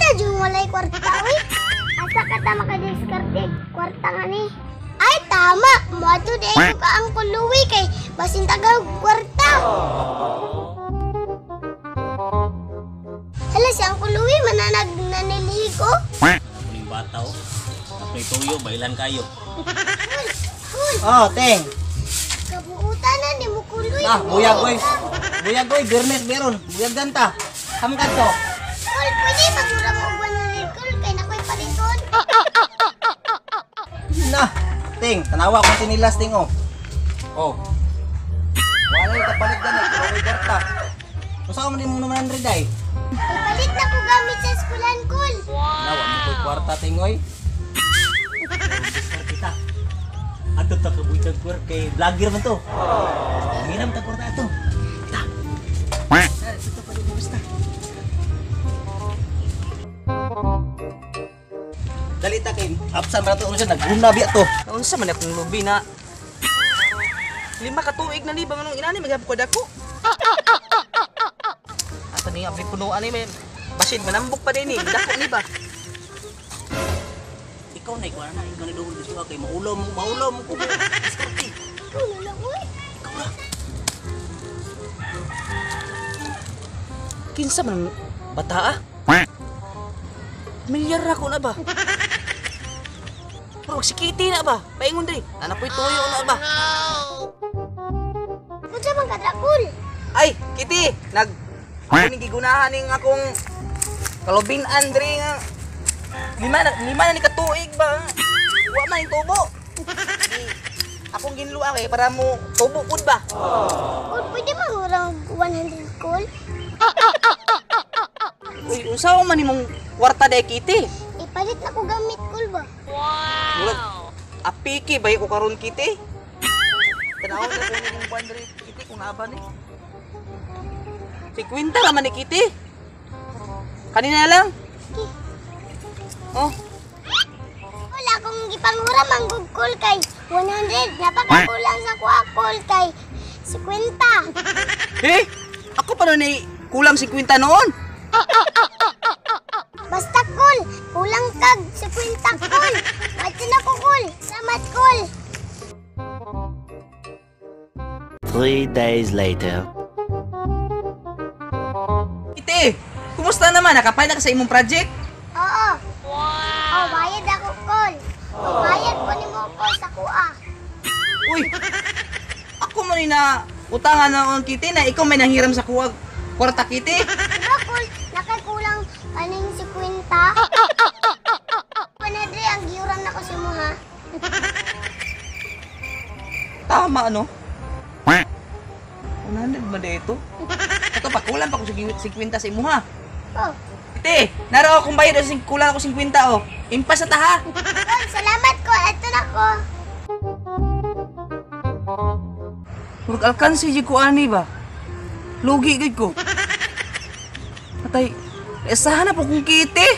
Kita jud walay kwarta oy. Asa ka ta makadiskarte kwarta nga ni? Ay tama, moadto di ko ka ang kuluwi kay basin tagal kwarta. Hala si ang kuluwi mananag nanilhi ko. Ning bata oh. Ako'y tuyo, bailan kayo. Hul, hul. Oh, Teng. Kabuutan na ni mo kuloy. Ah, buyag oy. Buyag oy, Bernes meron. Buyag ganta. Hamkat to. Kul, pwede magmura mo og 100 kul kay nakoy paliton. Na, Ting, tanawa akong sinilas, Ting, oh. Oh. Wala yung kapalit gani, pero may kwarta. Unsa man nimo 100 ay? Ipalit na ko gamit sa eskwelahan kul. Nawa mo ko'y kwarta, Ting, oy. Kita. Ato ta kabuyag kwer kay vlogger man to. Hinam ta kwarta ato. Ta. Ito pa basta. Dali ta kay absan ra to unsa naghuna biya to. Unsa man akong lubi na 5 ka tuig na liba manong inani maghapon ko dako. Ato ni abri punuan ni may basid manambok pa din ni dako ni ba. Ikaw na ikaw na ikaw na duol gusto kay maulaw mo ko. Diskarte. Ikaw na lang oy. Ikaw ra. Kinsa man bata ah? Milyar ako na ba? Pero si Kitty na ba? Paingon diri. Nanapoy tuyo na ba? Unsa man ka kul? Ay, Kitty, nag kuning gigunahan ning akong kalubinan diri nga lima na ni katuig ba? Wa man yung tubo. Akong ginluwa kay para mo tubo pud ba? Kul, pwede magmura og 100 kul? Uy, unsa man nimong kwarta day Kitty? Ipalit na ko gamit kul ba? Wow. Apiki ba ko karon Kitty? Tanaw na ko nimong kwan diri Kitty kung naaba ni. 50 ra man ni Kitty. Kanina lang. Oh, Wala akong gipanghura manggug kul kay 100 napakakulang sa kuha kul kay 50. Eh, ako pa nun ay kulang 50 noon. Basta kul, kulang kag 50 kul. Mato na ko kul. Salamat kul. 3 days later. Ite, kumusta naman? Nakapay na ka sa imong project? Oo. Wow. Oh, bayad ako kul. Oh, bayad ko nimo kul sa kuha. Uy, ako man na utangan na ang Kitty na ikaw may nanghiram sa kuha kwarta Kitty. Diba kul, nakakulang kaning 50? 100 ang giuram na ko sa imo ha. Tama ano? 100 ba dito? Ito pa, kulang pa ko 50 sa imo ha. Oh. Ite, naro akong bayad o kulang ako 50 oh. Impas na ta ha. Kul, salamat ko. Ito na ko. Murag alkansi jud ko ani ba? Lugi gid ko. Patay. Esahan na po kong Kitty.